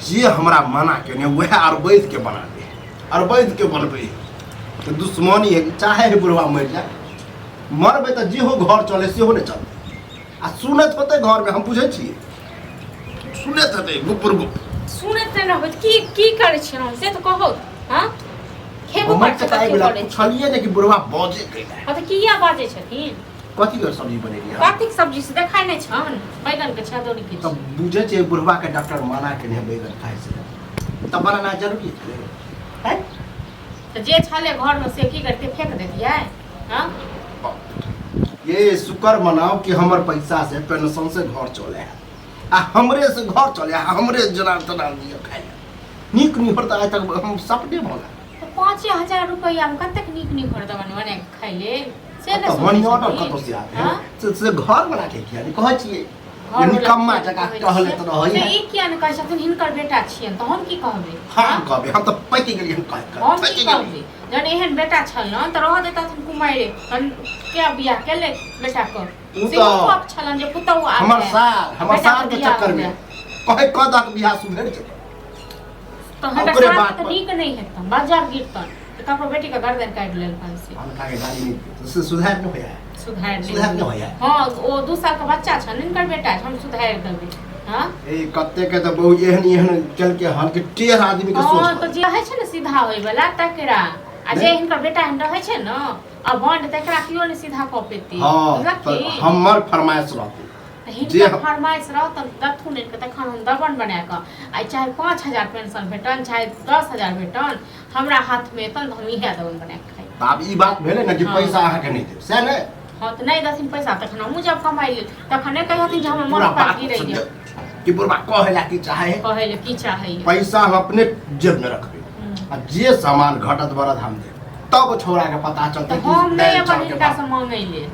जे हमरा मना केने वएह अरबैध के बना दे, अरबैध के बनबै तऽ दुश्मनी है, चाहे है बुढ़वा मरि जाए, मरबै तऽ जेहो घर चले सेहो नहि चलतै। आ सुनैत होतै घरमे, हम बुझै छियै, सुनैत हेतै गुपुर गुप। सुनैत नहि होत की की करै छियै हम से तऽ कहू। हाँ, खेबो हमर करै तऽ छियै, एहि कथी बेला करै छियै? पुछलियै ने कि बुढ़वा बजै कैला। हाँ तऽ किया बाजै छथिन? कथी के सब्जी बनेलियै? कथीके सब्जी से देखाइ नहि छन, बैगन के छै, अदौरी के तऽ छै। बुझै छियै बुढ़वा के डॉक्टर मना केने है बैगन खाइ से, तऽ बनाना जरूरी छलै हैं? तऽ जे छलै घरमे से की करतै, फेंक देतियै? हाँ। ये शुक्र मनाओ कि हमर पैसा से पेंशन से घर चले है, आ हमरे से घर चले है, हमरे जना तना दिए खाइ लए। नीक निहर तऽ आइ तक हम सपने भऽ गेल। तऽ 5000 रुपैआमे कतेक नीक नीक घर दबान बना कऽ खाइ लेल से ने तऽ सोचै मनी ऑर्डर छथिन। कतौ से आबै हाँ? से घर बना के किया नहि कहै छियै? घर वाला निकम्मा किया जकाँ कहै टहलैत छियै? रहै से है। ई किया नहि कहै छथिन हिनकर बेटा छियनि तऽ हम की कहबै? हम कहबै, हम तऽ पाकि गेलियै, हम कहि कऽ हम पाकि की गेलियै। कहबै? जहन एहन बेटा छल ने तऽ रहऽ देतथिन कुमारि, तहन किया बियाह केलै बेटाके? ओ सेहो तऽ शौक छलनि जे पुतहु आबि हमर जाय। सार, हमर बेटाके सार के बियाह चक्कर हो में जाय। कहे कऽ दक बियाह सुधरि जेतै। तऽ हिनकर ओकरे सार बात तऽ पर। नीक नहि हेतनि, बाजार गिरतनि तऽ ककरो बेटीके गर्दन काटि लेलकनि से। हुनका के गाली नहि दियौ, से सुधार नहि होइए। सुधारि नहि सुधार नहि होइए। हँ, ओ 2 सालके बच्चा छनि, हिनकर बेटा छै, हम सुधारि देबै। हँ। ए कते के तऽ बहु एहन एहन केलकै हन कि टेढ़ आदमी के सोच। हँ, तऽ जे रहै छै ने सीधा होय वाला तकरा, आ जे नहि। हिनकर बेटा एहन रहै छै ने आ बंड, तकरा केओ नहि सीधा कऽ पेतै। हँ। बुझलखिन? तऽ हमर फरमाइश रहतै। तऽ जे हिनकर फरमाइश रहतनि दथुन आनि कऽ, तखन हम दबन बना कऽ आ चाहे 5000 पेंशन भेटन चाहे 10,000 भेटन, हमरा हाथमे एतन तऽ हम इएह दबन बना कऽ खाइ। तऽ आब ई बात भेलै ने कि हँ। पैसा अहाँके नहि देब सएह ने? हँ, तऽ नहि देथिन पैसा तखन हमहूँ जब कमाइ लेल तखन नहि कहथिन जे हमर पूरा मन पाइ बात गिरै सुनियौ कि बुढ़बा कहै ला की चाहे है? कहै लए की चाहैए? पैसा हम अपने जेब में रखबै आ जे सामान घटत बढ़त हम देब, तब छोड़ा के पता चलतै तऽ कि हम नहि दालि अपन चाउर के हिनका भाव। से मांगै ले,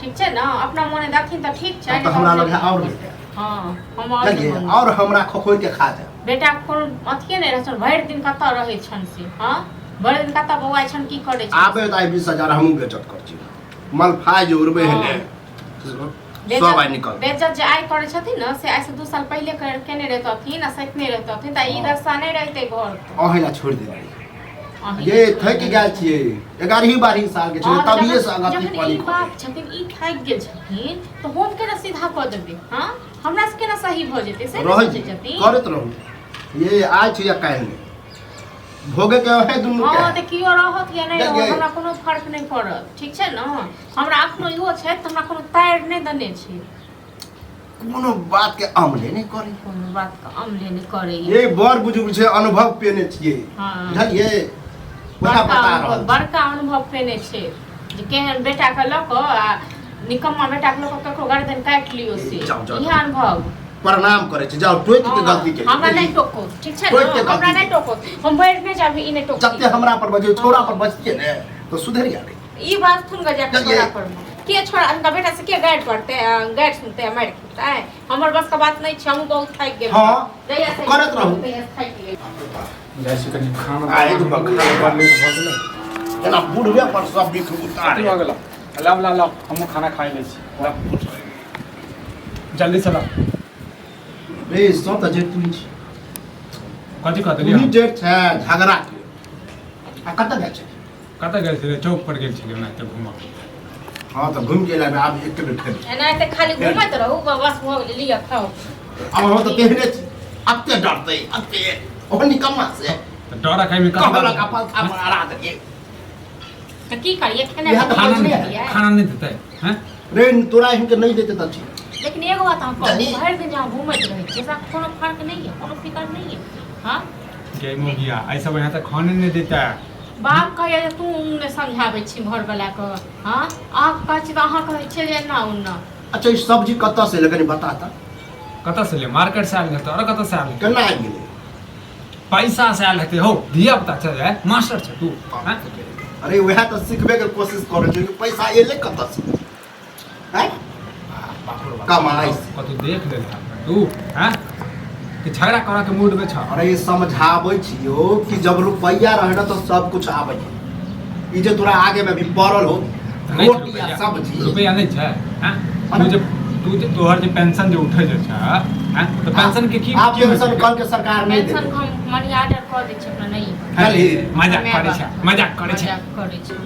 ठीक छै ने? अपना मोने देथिन तऽ ठीक छै। तब तऽ हमरा लग है और नहि है। हँ, हम और चलिए नहि मांगब। और हमरा खोखोरि के खा जाए। बेटाके कोनो अथिए नहि रहै छनि, भरि दिन कतऽ रहै छनि से? हँ, भरि दिन कतऽ बौआइ छनि, की करै छनि? आबे तऽ आइ 20,000 हमहूँ बेचत कर छी, मलफाइ जे उड़बै है ने सब आइ निकल। बेज्जत जे आइ करै छथिन ने से आइ से 2 साल पहिले केने रहितथिन आ सैतने रहितथिन तऽ ई दशा नहि रहितै घर के। अहीं ला छोड़ि देने रहियै। अहीं ये छोड़ि थकि देने। गेल छियै, 11-12 साल के छै हँ, तऽ तभिए से जखन अगत्ती जखन पानी ई बाप छथिन, ई थाकि गेल छथिन तऽ हम केना सीधा कऽ देबै? हँ, हमरा से केना सही भऽ जेतै से नहि रहै सोचै छथिन। करैत रहू, ये आइ छै या काल्हि नहि, भोगे के है दुनू के। हँ, तऽ केओ रहत या नहि रहत, देखियै। हमरा कोनो फर्क नहि पड़त, ठीक छै ने? हमरा अखनो इहो छै तऽ हमरा कोनो तारि नहि देने छै। कोनो बात के अमले नहि करै। कोनो बात के अमले नहि करै। ये बड़ बुजुर्ग छै, अनुभव पेने छियै। हँ। बुझलियै, वएह बड़का बता अनुभव रहल छी। बड़का अनुभव पेने छै जे केहन बेटा के लऽ कऽ आ निकम्मा बेटा के लऽ कऽ ककरो गर्दन काटि लियौ से। जाउ, जाउ, इएह अनुभव। प्रणाम करै छी, जाउ, टोकि के हँ, गलती केलियै। हमरा नहि टोको, ठीक छै टोकि ने? के गलती हमरा नहि केलियै। टोको, हम भरि नहि जाबी ई नहि टोको। जते हमरा पर बजै छोरा पर बजतियै ने तऽ सुधरि गेलै। ई बात सुन के जाके चलिए। छोड़ा पर के छोड़ा, हुनका बेटा से के गाइड पड़ते, गाइड सुनते आ मारि खेतै? हमर बस के बात नहि छै, हमहूँ बहुत थाकि गेल। हँ, जहिया से करैत रहू। तहिया से थाकि गेल। जाइ छी कनि खाना। आ, एक बखरा बड़ लेट भऽ गेलै। जेना बुढ़बे पर सब बिख उतारे। भऽ गेल, लाउ लाउ लाउ, हमहूँ खाना खाइ लै छी, लाउ जल्दी से लाउ। बे सो तऽ जे तू छी। कथी कहते? तू जेठ छै झगड़ा के, आ कतऽ जाइ छै? कतऽ गेल छलै? चौक पर गेल छलै ओनाहिते घूमऽ। हँ, तऽ घुमि गेल आब एक बेर खेबै। एनाहिते खाली घूमैत रहू, बस भऽ गेलै, लिअ खाउ। आब हम तऽ तेहने छी, अते डरतै अते ओहो निकम्मा से। तऽ डर खाइमे कहलक अपन थापर अड़ा देलियै। तऽ की करियै, खेनाइ इएह तऽ खाना बजले नहि है। खाना नहि देतै हैं? रे तोरा हिनके नहि देते तऽ ठीक। लेकिन एगो बात हम कहू, जानी। भरि दिन जे अहाँ घूमैत रहै छियै से कोनो फर्क नहि यऽ, कोनो फिकर नहि यऽ? हँ। गै मोगिया, एहि सब यहाँ तऽ खाने नहि देता। बाप कहैया जे तू नहि समझाबै छी घरवलाके। हँ, अहाँ कहै छी तऽ अहाँ कहै छियै जे एना ओना। अच्छा, ई सब्जी कतऽ से एलै, कनि बता तऽ। कतऽ से ले? मार्केट से आयल हेतै, आओर कतऽ से आयल हेतै? केना आबि गेलै? पैसा से आयल हेतै हौ, धिया पुता छै, मास्टर छै तू हैं? अरे वएह तऽ सिखबे के कोशिश करै छियै कि पैसा एलै कतऽ से हैं? बाप रे बाप। कमाइ से। कतौ देख लेल तू हैं कि झगड़ा करऽ के मूड में छ? अरे समझाबै छियौ कि जब रुपैआ रहे ना तऽ सब कुछ आबै है। ई जे तोरा आगे में अभी पड़ल हो नहि छै रोटी आ रुपैआ। सब्जी। रुपैआ नहि छै हैं? तू जे तू जे तोहर जे पेंशन जे उठै जे छै हैं तऽ पेंशन के की आब की होइ पेंशन छै? कल के सरकार नहीं पेंशन देते। हम मनी ऑर्डर कऽ दै छी अपना नहीं। खाली मजाक करै छै, मजाक करै छै। मजाक करै छै।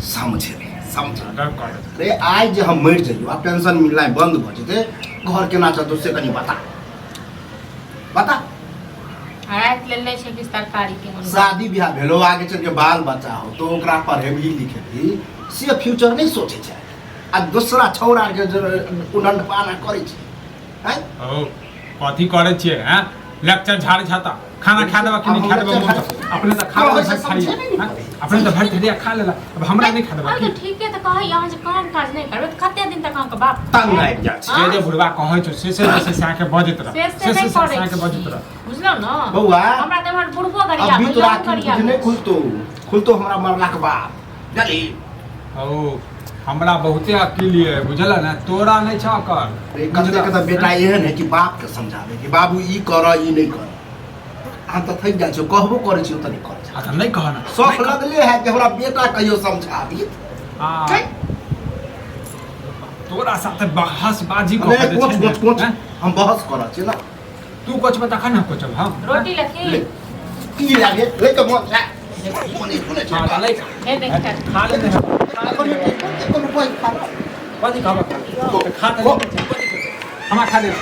समझे नहीं, समझे। ऑर्डर कऽ दे। अरे आइ जे हम मरि जइयो आ पेंशन मिलनाइ बंद भऽ जेतै, घर केना चलतौ से कनि बता, बता। आ राति लेल नहि छै किछु तरकारी के मन। शादी ब्याह भेलो, आगे चल के बाल बच्चा हो तो ओकरा पढ़ेबही लिखेबही, से फ्यूचर नहीं सोचे छै आ दोसरा छौड़ा के उडंड पाना करै छै। हैं? ओ कथी करै छियै? हैं, लेक्चर झाड़ै छा तऽ खाना खा देबा कि नहि खा देबा? मोन तऽ अपने तऽ खा कहै लेला छै, भरि समझे थारी। नहि ने हैं? पड़ै। अपने तऽ भरि थारी खा लेला, अब हमरा नहि खा देबा अरे की? तऽ ठीके तऽ कहै अहाँ जे काम काज नहि करबै तऽ कते दिन तक अहाँके बाप तंग आबि जाइ छै। जे जे बुढ़वा कहै छौ से से से से के बजैत रह। से से नहि से करै से के बजैत छी रह। बुझलहुँ ने बौआ, हमरा तऽ एम्हर बुढ़बो गरिया अभी तोरा भैयाओ गरिया कुछ नहि खुलतो, खुलतो हमरा मरला के बाद गली। ओ हमरा बहुते अकिल ये, बुझल ने? तोरा नहि छौ अकल। रे, कते कते बेटा एहन है कि बाप के समझावे कि बाबू ई कर ई नहि कर, हम तऽ थकि जाइ छियौ, कहबो करै छियौ तऽ नहि करै छै। अच्छा नहि कह ने। शौक लगले है कि हमरा बेटा कहियो समझाबी। हाँ। तोरा साथे बहस बाजी अरे कऽ के जे कोच छै ने, कोच कोच हैं? हम बहस करऽ छी ना। तू कोचबे तखन हम कोचब हम। रोटी लखी ले की लागे ले के मन छै मोनी सुनै छै। हाँ, तऽ ले खा। हे देख खा लेने है। एखन एको रुपैआ खा लो। कथी खाबऽ? खा तऽ ले। हमरा खा ले।